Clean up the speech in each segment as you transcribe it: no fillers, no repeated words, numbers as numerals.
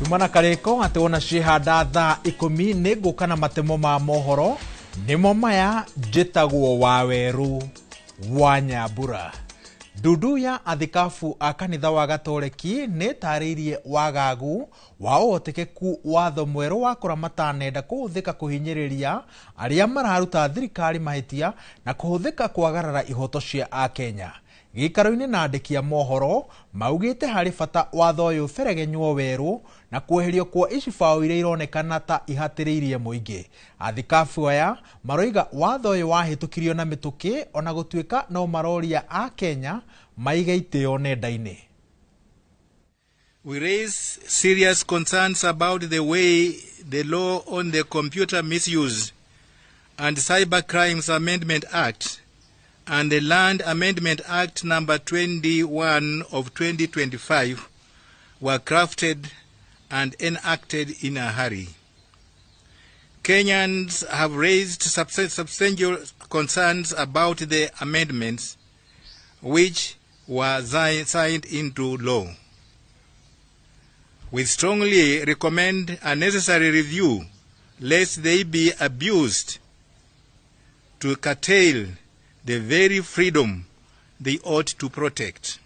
Tumana karĩko atĩ wona ciĩhanda thaa 10 nĩ ngũka na matemo ma mohoro nĩmo maya njĩtagwo Wawerũ wa Nyambura. Ndundu ya athikabu a kanitha wa Gatoreki nĩ ĩtarĩirie wagagu wa ũhotekeku watho mwerũ wa kũramata nenda kũhũthĩka kũhinyĩrĩria arĩa mararuta thirikari mahĩtia na kũhũthĩka kwagarara ihoto cia akenya. Gĩikaro-inĩ na andĩki a mohoro maugĩte harĩ bata watho ũyũ ũberegenywo werũ na kweherio kwa icibaũ iria ironekana ta ihatĩrĩirie mũingĩ. Athikabu aya maroiga watho ũyũ wahĩtũkirio na mĩtũkĩ ona gũtuĩka no maroria akenya maige itĩo nenda-inĩ. We raise serious concerns about the way the law on the Computer Misuse and Cyber Crimes Amendment Act and the Land Amendment Act number 21 of 2025 were crafted and enacted in a hurry. Kenyans have raised substantial concerns about the amendments which were signed into law. We strongly recommend a necessary review lest they be abused to curtail the very freedom they ought to protect.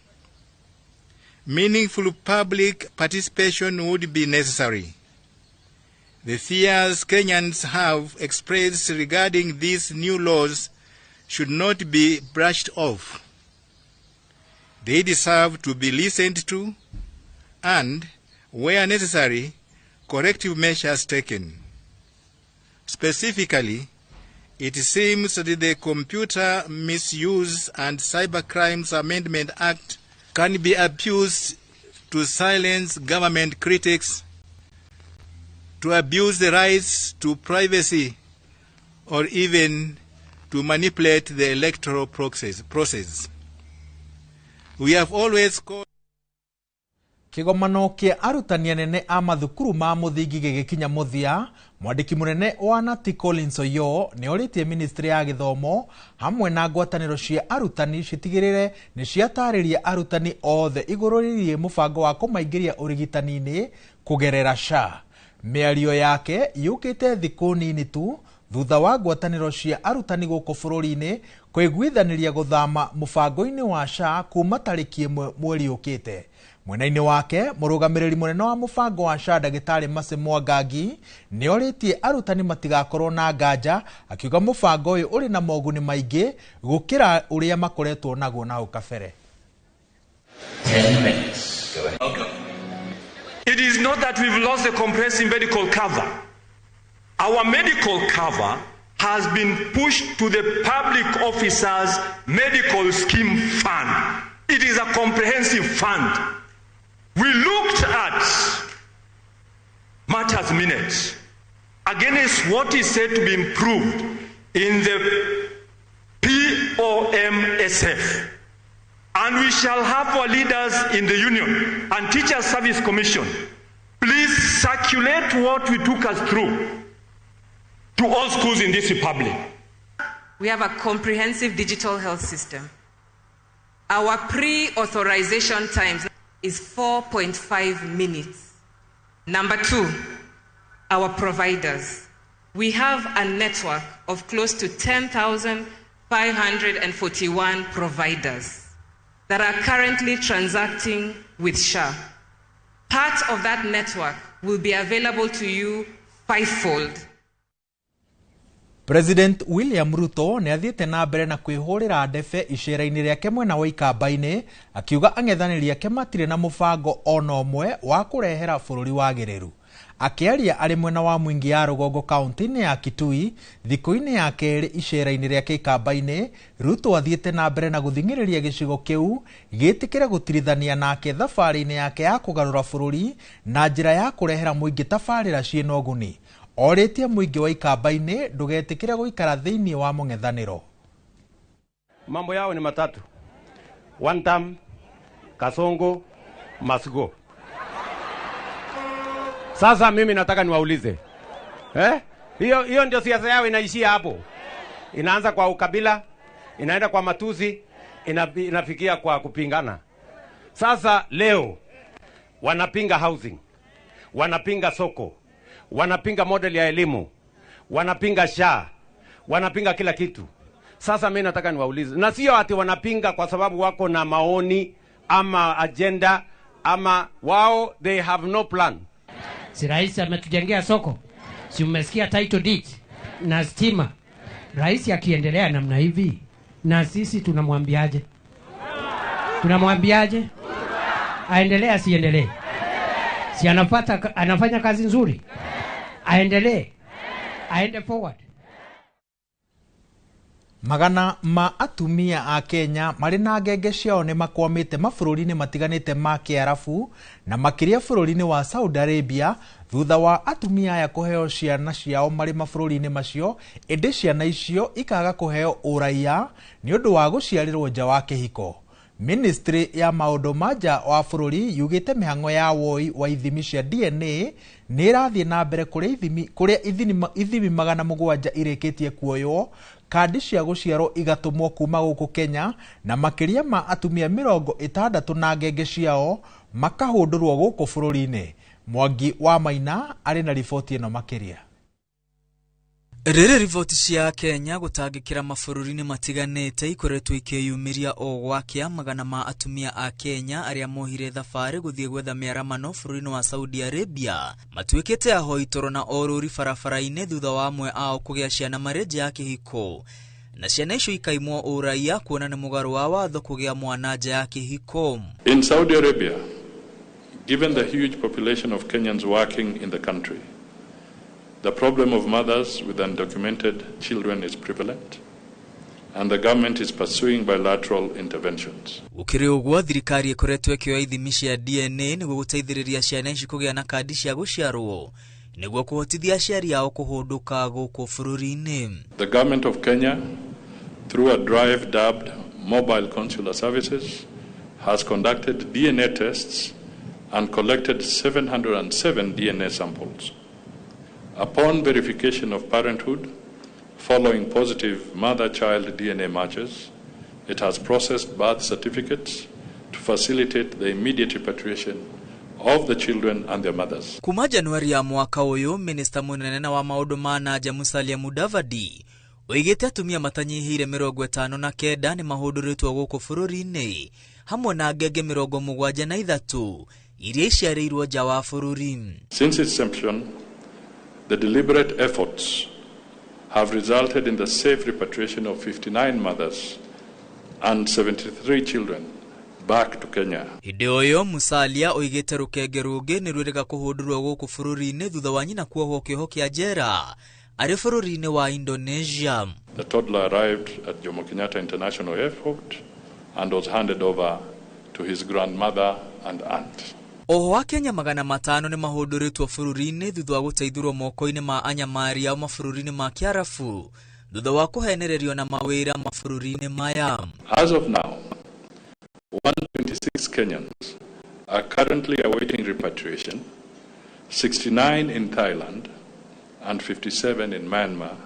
Meaningful public participation would be necessary. The fears Kenyans have expressed regarding these new laws should not be brushed off. They deserve to be listened to and, where necessary, corrective measures taken. Specifically, it seems that the Computer Misuse and Cybercrimes Amendment Act can be abused to silence government critics, to abuse the rights to privacy, or even to manipulate the electoral process. We have always called Kĩgomano kĩa arutani anene a mathukuru ma mũthingi gĩgĩkinya mũthia, mwandĩki mũnene wa Nati Collins Oyoo nĩ orĩtie ministry ya gĩthomo hamwe na ngwatanĩro cia arutani citigĩrĩre nĩ ciatarĩria arutani othe igũrũ rĩgiĩ mũbango wa kũmaingĩria ũrigitani-inĩ kũgerera SHA. Mĩario yake yũkĩte thikũ nini tu thutha wa ngwatanĩro cia arutani gũkũ bũrũri-inĩ kũiguithanĩria gũthama mũbango-inĩ wa SHA kuma tarĩki 1 mweri ũkĩte. Mwena-inĩ wake mũrũgamĩrĩri mũnene wa mũbango wa SHA ndagĩtarĩ Mercy Mwangangi nĩ orĩtie arutani matigakorwo na nganja, akiuga mũbango ũyũ ũrĩ na moguni maingĩ gũkĩra ũrĩa makoretwo naguo na hau kabere. 10 minutes. Go ahead. Welcome. It is not that we've lost the comprehensive medical cover. Our medical cover has been pushed to the Public Officers Medical Scheme Fund. It is a comprehensive fund. We looked at matters minutes against what is said to be improved in the POMSF. And we shall have our leaders in the union and Teacher Service Commission. Please circulate what we took us through to all schools in this republic. We have a comprehensive digital health system. Our pre-authorization times is 4.5 minutes. Number 2, our providers. We have a network of close to 10,541 providers that are currently transacting with SHA. Part of that network will be available to you fivefold. President William Ruto nĩ athiĩte na mbere na kwĩhũrĩra ndebe icera-inĩ rĩake mwena wa Ikamba-inĩ, akiuga ang'ethanĩri ake matirĩ na mũbango ona ũmwe wa kũrehera bũrũri wagĩrĩru. Akĩaria arĩ mwena wa Mwingi ya Rũgongo kaunti-inĩ ya Kitui thikũ-inĩ ya kerĩ icera-inĩ rĩake Ikamba-inĩ, Ruto athiĩte na mbere na gũthing'ĩrĩria gĩcigo kĩu gĩtĩkĩre gũtirithania nake thabarĩ-inĩ yake ya kũgarũra bũrũri na njĩra ya kũrehera mũingĩ tabarĩra ciĩna ũguni. Orĩtie mũingĩ wa Ikamba-inĩ ndũgetĩkĩre gũikara thĩinĩ wa mũng'ethanĩro. Mambo yao ni matatu: one term, Kasongo, must go. Sasa mimi nataka niwaulize, hiyo ndio siasa yao inaishia hapo. Inaanza kwa ukabila, inaenda kwa matusi, inafikia kwa kupingana. Sasa leo wanapinga housing, Wanapinga soko, wanapinga model ya elimu, wanapinga SHA, wanapinga kila kitu. Sasa mimi nataka niwaulize, na sio ati wanapinga kwa sababu wako na maoni ama agenda ama wao, they have no plan. Si rais ametujengea soko, si umesikia title deed na stima. Rais akiendelea namna hivi, na sisi tunamwambiaje? Tunamwambiaje? Aendelee asiendelee? Si anafanya kazi nzuri? Aendelee, aende forward. Magana ma atumia a Kenya marĩ na ngenge ciao nĩ makwamĩte mabũrũri-inĩ matiganĩte ma Kĩarabu na makĩria bũrũri-inĩ wa Saudi Arabia thutha wa atumia aya kũheo ciana ciao marĩ mabũrũri-inĩ macio, ĩndĩ ciana icio ikaga kũheo ũraiya nĩ ũndũ wa gũciarĩrwo nja wa kĩhiko. Ministry ya maũndũ ma nja wa bũrũri yugĩte mĩhang'o ya woi wa ithimi cia DNA nĩ ĩrathiĩ na mbere kũrĩa ithimi 700 irĩkĩtie kuoywo, kandi cia gũciarwo igatũmwo kuma gũkũ Kenya na makĩria ma atumia 60 na ngenge ciao makahũndũrwo gũkũ bũrũri-inĩ. Mwangi wa Maina arĩ na riboti ĩno makĩria. Rĩrĩ riboti cia Kenya gũtangĩkĩra mabũrũri-inĩ matiganĩte ikoretwo ikĩyumĩria o gwakĩa magana ma atumia a Kenya arĩa mohire thabarĩ gũthiĩ gwetha mĩaramano bũrũri-inĩ wa Saudi Arabia matuĩkĩte ahoi toro na orũri barabara-inĩ thutha wa amwe ao kũgĩa ciana marĩ nja ya kĩhiko na ciana icio ikaimwo ũraiya kuona nĩ mũgarũ wa watho kũgĩa mwana nja ya kĩhiko. In Saudi Arabia, given the huge population of Kenyans working in the country, the problem of mothers with undocumented children is prevalent, and the government is pursuing bilateral interventions. Gũkĩrĩ ũguo, thirikari ĩkoretwo ĩkĩoya ithimi cia DNA nĩguo gũteithĩrĩria ciana ici kũgĩa na kandi cia gũciarwo nĩguo kũhotithia aciari ao kũhũndũka gũkũ bũrũri-inĩ. The government of Kenya, through a drive dubbed Mobile Consular Services, has conducted DNA tests and collected 707 DNA samples. Upon verification of parenthood, following positive mother-child DNA matches, it has processed birth certificates to facilitate the immediate repatriation of the children and their mothers. Kuma Januari ya mwaka ũyũ, Minista mũnene wa maũndũ ma nanja Musalia Mudavadi oigĩte atumia matanyihĩire 59 nĩ mahũndũrĩtwo gũkũ bũrũri-inĩ hamwe na ngenge 73 iria iciarĩirwo nja wa bũrũri. Since its inception, the deliberate efforts have resulted in the safe repatriation of 59 mothers and 73 children back to Kenya. Hĩndĩ ũyũ Musalia oigĩte rũkenge rũngĩ nĩ rwĩrĩga kũhũndũrwo gũkũ bũrũri-inĩ thutha wa nyina kuohwo kĩoho kĩa njera arĩ bũrũri-inĩ wa Indonesia. The toddler arrived at Jomo Kenyatta International Airport and was handed over to his grandmother and aunt. Oho wa Kenya 500 nĩ mahũndũrĩtwo bũrũri-inĩ thutha wa gũteithũrwo moko-inĩ ma anyamari ao mabũrũri-inĩ ma Kĩarabu thutha wa kũhenererio na mawĩra mabũrũri-inĩ maya. As of now, 126 Kenyans are currently awaiting repatriation, 69 in Thailand and 57 in Myanmar,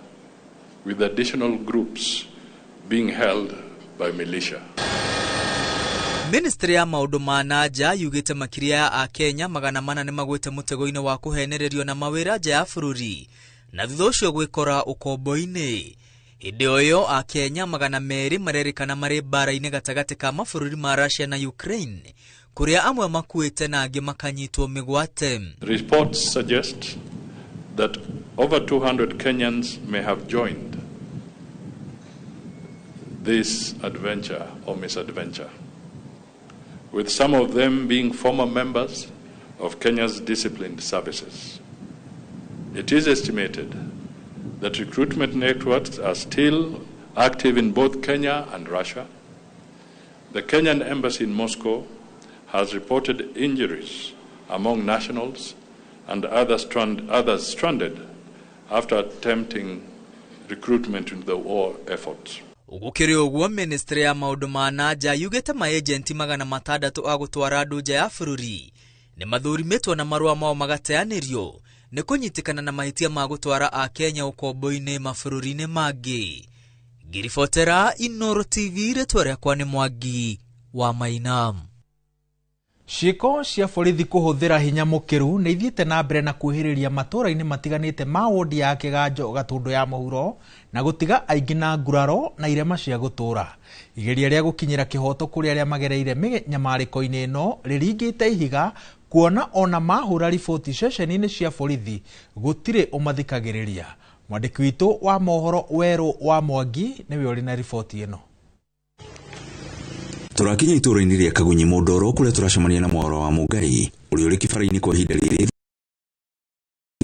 with additional groups being held by militia. Ministry ya maũndũ ma nanja yugĩte makĩria ya Akenya 400 nĩ magwĩte mũtego-inĩ wa kũhenererio na mawĩra nja ya bũrũri na thutha ũcio gwĩkora ũkombo-inĩ. Hĩndĩ ũyo Akenya 200 marerĩkana marĩ mbara-inĩ gatagatĩ ka mabũrũri ma Russia na Ukraine kũrĩa amwe makuĩte na angĩ makanyitwo mĩgwate. Reports suggest that over 200 Kenyans may have joined this adventure or misadventure, with some of them being former members of Kenya's disciplined services. It is estimated that recruitment networks are still active in both Kenya and Russia. The Kenyan embassy in Moscow has reported injuries among nationals and others stranded after attempting recruitment into the war efforts. Gũkĩrĩ ũguo, Ministry ya maũndũ ma nanja yugĩte maejenti 600 a gũtwara andũ nja ya bũrũri nĩ mathũrimĩtwo na marũa mao magateanĩrio nĩ kũnyitĩkana na mahĩtia ma gũtwara Akenya ũkombo-inĩ mabũrũri-inĩ mangĩ. Ngĩribotera Inooro TV, rĩtwa rĩakwa nĩ Mwangi wa Maina. Ciĩko cia borithi kũhũthĩra hinya mũkĩru nĩ ithiĩte na mbere na kwĩhĩrĩria matũũra-inĩ matiganĩte ma wodi ya Kĩganjo Gatũndũ ya mũhuro na gũtiga aingĩ na nguraro na irema cia gũtũũra. Igeria rĩa gũkinyĩra kĩhoto kũrĩ arĩa magereire mĩnyamarĩko-inĩ ĩno rĩringĩte ihiga kuona ona mahũra riboti ceceni-inĩ cia borithi gũtirĩ ũmathikagĩrĩria. Mwandĩki witũ wa mohoro Werũ wa Mwangi nĩwe ũrĩ na riboti ĩno. Tũrakinya itũũra-inĩ rĩa Kagunyi Mũndoro kũrĩa tũracemania na Mwaũra wa Mũngai ũrĩa ũrĩ kĩbara-inĩ kwa ihinda rĩrĩ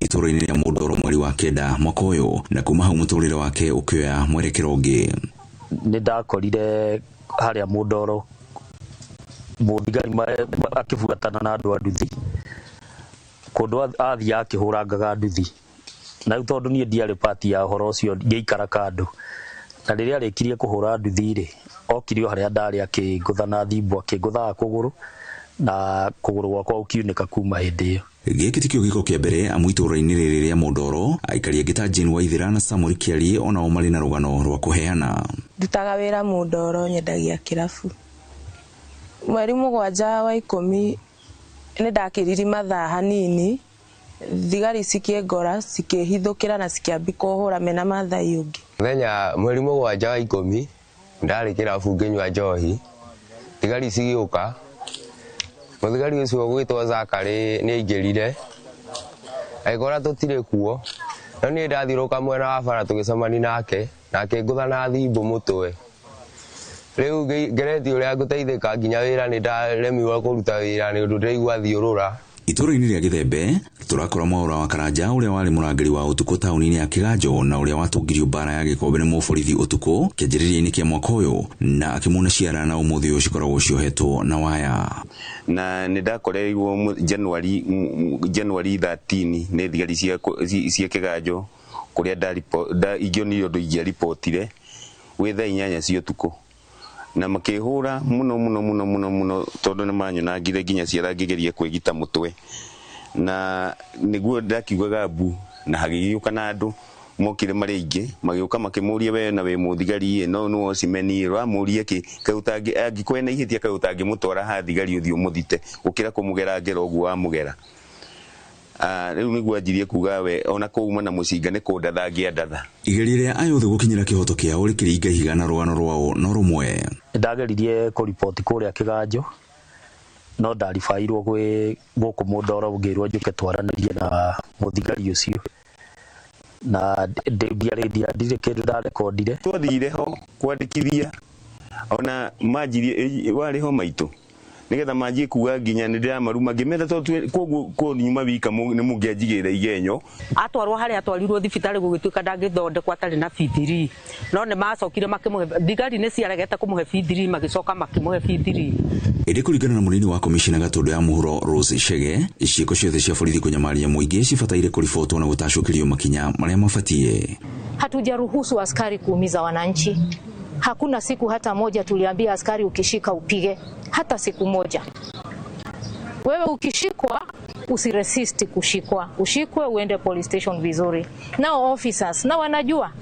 itũũra-inĩ rĩa Mũndoro mweri wa 9 mwaka ũyũ, na kuma hau mũtũrĩre wake ũkĩoya mwerekero ũngĩ. Nĩ ndakorire harĩa Mũndoro mũthigari akĩbuatana na andũ a nduthi kũndũ athiaga akĩhũrangaga nduthi, na rĩu tondũ niĩ ndiarĩ pati ya ũhoro ũcio ngĩikara kando, na rĩrĩa arĩkirie kũhũra nduthi rĩ, okire o harĩa ndarĩ akĩngũtha na thimbo, akĩngũthaga kũgũrũ na kũgũrũ gwakwa gũkiunĩka kuma hĩndĩ ĩyo. Gĩkĩ tikĩo gĩko kĩa mbere amu itũũra-inĩ rĩrĩ rĩa Mũndoro aikari angĩ ta Jane Waithera na Samuel Kĩarie onao marĩ na rũgano rwa kũheana. Ndutaga wĩra Mũndoro, nyendagia kĩrabu. Mweri 7 wa 10 nĩ ndakĩriri mathaa hanini, thigari cikĩngora cikĩhithũkĩra na cikĩambia kũhũra mena Maathai ũngĩ. Mũthenya mweri 7 wa 10 ndarĩ kĩrabu ngĩnyua njohi, thigari cigĩũka. Mũthigari ũcio ũgwĩtwo Zakary nĩ aingĩrire agĩkora tũtirĩ kuo, no niĩ ndathiũrũka mwena wa bara tũgĩcemania nake na akĩngũtha na thimbo mũtwe. Rĩu ngeretie ũrĩa ngũteithĩka nginya wĩra nĩ ndaremirwo kũruta wĩra nĩ ũndũ ndĩraigua thiũrũra. Itũũra-inĩ rĩa Gĩthembe tũrakora Mwaũra wa Karanja ũrĩa warĩ mũrangĩri wa ũtukũ taũni-inĩ ya Kĩganjo na ũrĩa watũngirio mbara ya gĩkombe nĩ mũborithi ũtukũ kĩanjĩrĩria-inĩ kĩa mwaka ũyũ na akĩmuna ciara na ũmũthĩ ũyũ cikoragwo ciohetwo na waya. Na nĩ ndakoreirwo January 13 nĩ thigari cia Kĩganjo kũrĩa ingĩonire ũndũ ingĩaribotire gwĩ thaa 8 cia ũtukũ, na makĩhũra mũno mũno mũno mũno mũno tondũ nĩ manyonangire nginya ciara ngĩgeria kwĩgita mũtwe, na nĩguo ndakiugaga mbu, na hagĩgĩũka na andũ mokire marĩ aingĩ magĩũka makĩmũria we na wĩ mũthigari ĩ no nĩ wocimeni ũramũria kĩ kaĩ angĩkorwo ena ihĩtia kaĩ ũtangĩmũtwara ha thigari ũthiĩ ũmũthite gũkĩra kũmũgera ngero ũguo wamũgera. Rĩu nĩguo anjirie kuga we ona kũuma na mũcinga nĩ kũndatha ngĩandatha. Igeria rĩa ayũthĩ gũkinyĩra kĩhoto kĩao rĩkĩringa ihiga na rũgano rwao no rũmwe. Ndageririe kũriboti kũrĩa Kĩganjo no ndaribairwo gwĩ gũkũ Mũndoro ngĩrwo njũke twaranĩrie na mũthigari ũcio, na ndirĩ kĩndũ ndarekondire. Twathire ho kwandĩkithia ona manjirie warĩ ho maitũ nigetha manjie kuga nginya nĩ ndĩramaruma ngĩmetha tondũ koguo kũnyuma wika nĩ mũngĩanjigĩrĩra igenyo. Atwarwo harĩa atwarirwo thibitarĩ gũgĩtuĩka ndangĩthondekwo atarĩ na B3, no nĩ macokire makĩmũhe thigari nĩ ciaregete kũmũhe B3 magĩcoka makĩmũhe B3. Ĩndĩ kũringana na mũnini wa komishina Gatũndũ ya mũhuro Rose Chege, ciĩko ciothe cia borithi kũnyamaria mũingĩ cibataire kũribotwo na gũtacũkĩrio makinya marĩa mabatiĩ. Hatujaruhusu askari kuumiza wananchi. Hakuna siku hata moja tuliambia askari ukishika upige, hata siku moja. Wewe ukishikwa usiresist kushikwa, ushikwe uende police station vizuri. Nao officers na wanajua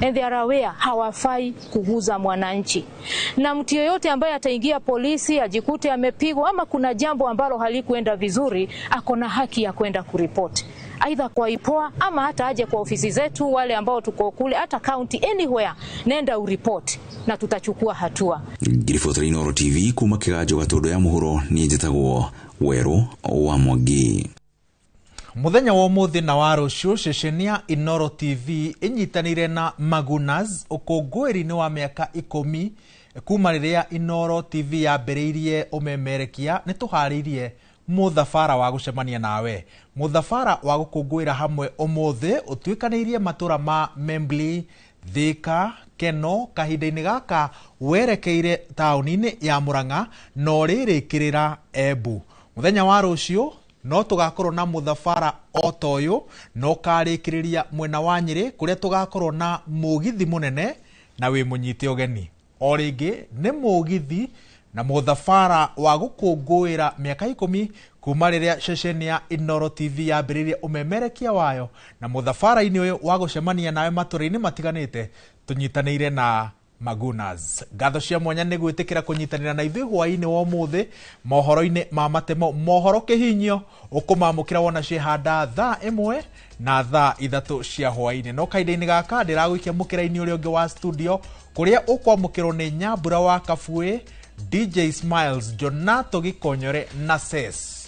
and they are aware hawafai kuguza mwananchi. Na mtu yeyote ambaye ataingia polisi ajikute amepigwa ama kuna jambo ambalo halikuenda vizuri, ako na haki ya kwenda kuripoti. Aidha kwa IPOA ama hata aje kwa ofisi zetu wale ambao tuko kule, hata county, anywhere, nenda uripoti na tutachukua hatua. Ngiribotera Inooro TV kuma Kĩganjo Gatũndũ ya mũhuro, niĩ njĩtagwo Werũ wa Mwangi. Mũthenya wa ũmũthĩ na wa rũciũ ceceni ya Inooro TV ĩnyitanĩire na Magunas ũkũngũĩri-inĩ wa mĩaka 10 kuma rĩrĩa Inooro TV yambĩrĩirie ũmemerekia. Nĩ tũharĩirie mũthabara wa gũcemania nawe. Mũthabara wa gũkũngũĩra hamwe ũmũthĩ ũtuĩkanĩirie matũra ma Membli, Thika, Keno kahinda-inĩ gaka werekeire taũni-inĩ ya Murang'a na ũrĩrĩkĩrĩra Embu. Mũthenya wa rũciũ no tũgakorwo na mũthabara o ta ũyũ na ũkarĩkĩrĩria mwena wa Nyĩrĩ kũrĩa tũgakorwo na mũgithi mũnene na wĩ mũnyite ũgeni. O rĩngĩ nĩ mũgithi na mũthabara wa gũkũngũĩra mĩaka 10 kuma rĩrĩa ceceni ya Inooro TV yambĩrĩirie ũmemerekia wayo, na mũthabara-inĩ ũyũ wa gũcemania nawe matũra-inĩ matiganĩte tũnyitanĩire na Magunas. Ngatho cia mwanya nĩ gwĩtĩkĩra kũnyitanĩra na ithuĩ hwaĩ-inĩ wa ũmũthĩ mohoro-inĩ ma matemo. Mohoro kĩhinyio ũkũmamũkĩra wona ciĩhanda thaa 1 na thaa 3 cia hwaĩ-inĩ. No kahinda-inĩ gaka ndĩragũikia mũkĩra-inĩ ũrĩa ũngĩ wa studio kũrĩa ũkwamũkĩrwo nĩ Nyambura wa Kabuĩ, DJ Smiles, Jonato Gĩkonyore na Ses.